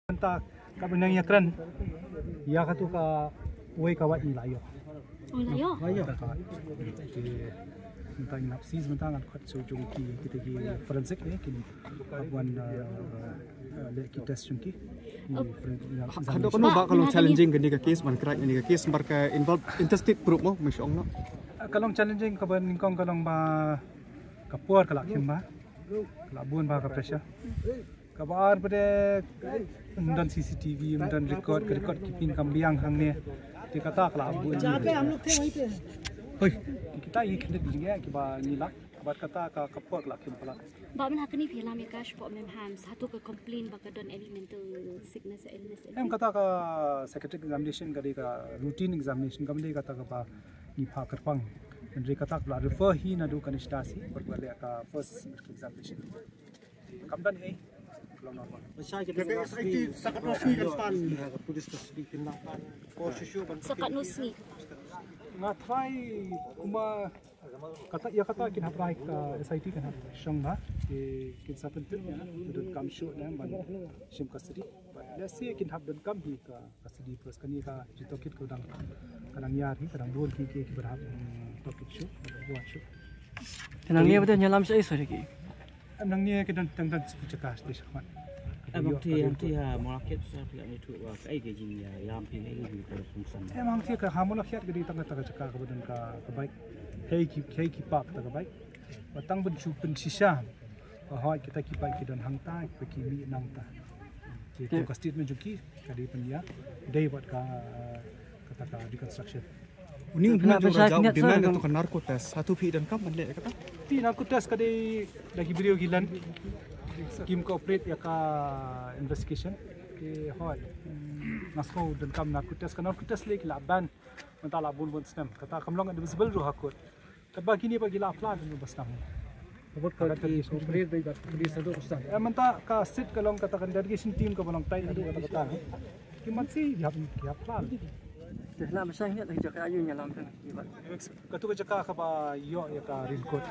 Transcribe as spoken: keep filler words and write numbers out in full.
Mynta ka bynta ïa kren ïa katu ka wei ka wad ngi la ïoh. Oh, la ïoh. Mynta ka, mynta ngi nap seize mynta ngan khot shuh jong ki, kita ki forensic ne, ki ban wan, eh, eh, leh ki test jong ki. Ki forensic, ïa, haduh examination. Katno ba ka long challenging kane ka case, ban crack kane ka case, namar ka involve interstate proof mo, me shong no. Ka long challenging kaba nyngkong ka long ba ka por ka la khim bha, ka la bun bha ka pressure. Kaba ar pat de ym don C C T V, ym don record, ka record keeping kam biang hangne. Te kata ka la bun. Hoi, kita i khyndiat jingeh kiba ngi lak. Bad kata ka, ka por ka la khim palat. Ba mynta kane phi lam ïa ka shapoh mem ham, sa hato ka complain ba ka don any mental sickness or illness? Em, kata ka psychiatric examination ka dei ka routine examination, kam dei kata kaba ngi phah kyrpang. Hynrei kata ka la refer hi naduh ka Anishtha C, bad ka leh ka first examination. Kam don hi. Long normal. Ka S I T sa katno sngi kan pan? Ka police custody kin nang pan. Ko shishu ban. Sa katno sngi? Nga try kumba kata, ïa kata kin hap rai ka S I T kin hap shong ba. Ki, kin sa pyntip ïa na. Donkam shuh na ban shim custody. Let's say kin hap donkam hi ka custody, plus kane ka jingtohkit ka dang, ka dang ïar hi, ka dang bun ki, ki, kiba hap, mm, tohkit shuh, ka dang buaid shuh. Te nangne ba don ïalam shaei sa ki? Nangne ki don tang don ki jaka sha khmat. Em, hangtei, hangtei ha Mawlakhiat sa phi ïathuh ba kaei ka jingïalam phi, kaei ka jingkhuslai. Em, hangtei ka ha Mawlakhiat ka dei tang kata ka jaka kaba don ka, ka bike. Hei ki, hei ki park kata ka bike. Ba tang ban shu pynshisha. Ba hooid kita ki bike ki don hangta, ki mih nangta. Te kum ka statement jong ki, ka dei pynïadei bad ka, kata ka deconstruction. Une u demand jong ka, demand jong ka narco test, hato phi donkam ban leh kata? Te narco test ka dei da ki briew ki len, kim cooperate ïa ka investigation. Te hooid, nga sngew donkam narco test, ka narco test lei ki la ban mynta la bun bun snem. Kata kam long admissible ruh ha court. Katba kine ba ki la apply don ba sdang. Ka bot ka ki cooperate dei bad police haduh ba sdang. Eh, mynta ka sit ka long kata ka interrogation team kaba long tight haduh kata kata. Ki man si ki hap, ki hap apply. Te la ba sdang ïa la jaka ïa ïa lam kan. Katu ka jaka kaba ïoh ïa ka raincoat.